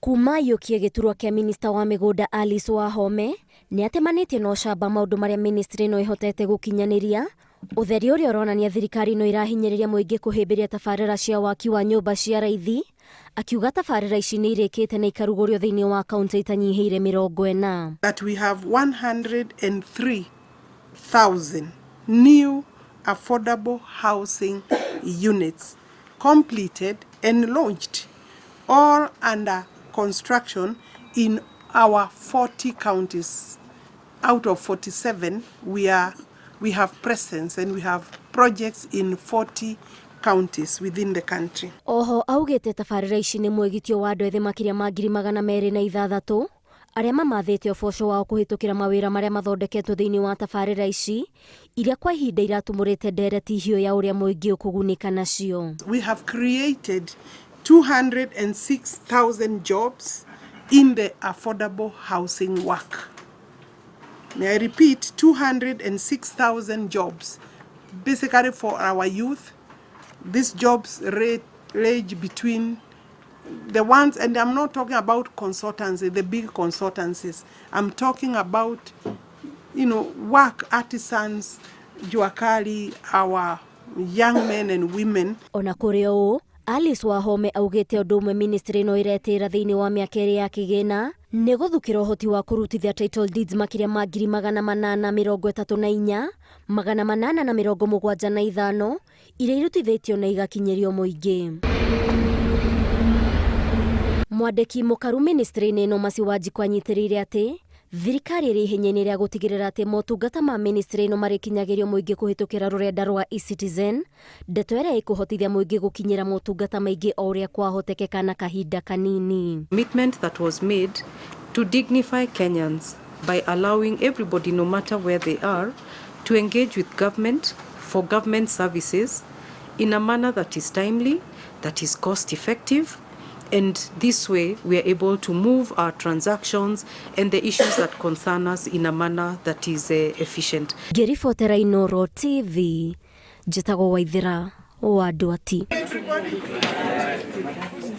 Kuma aiyũkie gĩturwa kĩa minista wa mĩgũnda Alice Wahome nĩ atemanĩtie na ũcamba maũndũ marĩa ministry ĩno ĩhotete gũkinyanĩria. Ũtheri ũrĩa ũronania thirikari no ĩrahinyĩrĩria mũingĩ kũhĩmbĩria tabarĩra cia waki wa nyũmba cia raithi, akiuga tabarĩra ici nĩ irĩkĩte na ikarugũrio thĩinĩ wa kaunti itanyihĩire 40. That we have 103,000 new affordable housing units completed and launched, all under construction in our 40 counties. Out of 47, we have presence and we have projects in 40 counties within the country. Oho augĩte tabarĩra ici nĩ mwĩgitio wa andũ ethĩ makĩria ma 206,000 arĩa mamathĩte ũboco wao kũhĩtũkĩra mawĩra marĩa mathondeketwo thĩinĩ wa tabarĩra ici iria kwa ihinda iratumũrĩte ndereti hiũ ya ũrĩa mũingĩ ũkũgunĩka nacio. We have created 206,000 jobs in the affordable housing work. May I repeat, 206,000 jobs, basically for our youth. These jobs range between the ones, and I'm not talking about consultancy, the big consultancies. I'm talking about work artisans, Juakali, our young men and women. Ona kũrĩ ũũ, Alice Wahome augĩte ũndũ ũmwe ministry ĩno ĩretĩra thĩinĩ wa mĩaka ĩrĩ ya kĩgĩna nĩ gũthukĩra ũhoti wa kũrutithia title deeds makĩria ma 834,875 iria irutithĩtio na igakinyĩrio mũingĩ. Mwandĩki mũkaru ministry-inĩ ĩno Mercy Wanjiku anyitĩrĩire atĩ thirikari ĩrĩ ihenya-inĩ rĩa gũtigĩrĩra atĩ motungata ma ministry ĩno marĩkinyagĩrio mũingĩ kũhĩtũkĩra rũrenda rwa eCitizen, ndeto ĩrĩa ĩkũhotithia mũingĩ gũkinyĩra motungata maingĩ o ũrĩa kwahotekeka na kahinda kanini. Commitment that was made to dignify Kenyans by allowing everybody, no matter where they are, to engage with government for government services in a manner that is timely, that is cost effective, and this way we are able to move our transactions and the issues that concern us in a manner that is efficient. Ngĩribotera Inooro TV, njĩtagwo Waithĩra wa Ndwati. Everybody.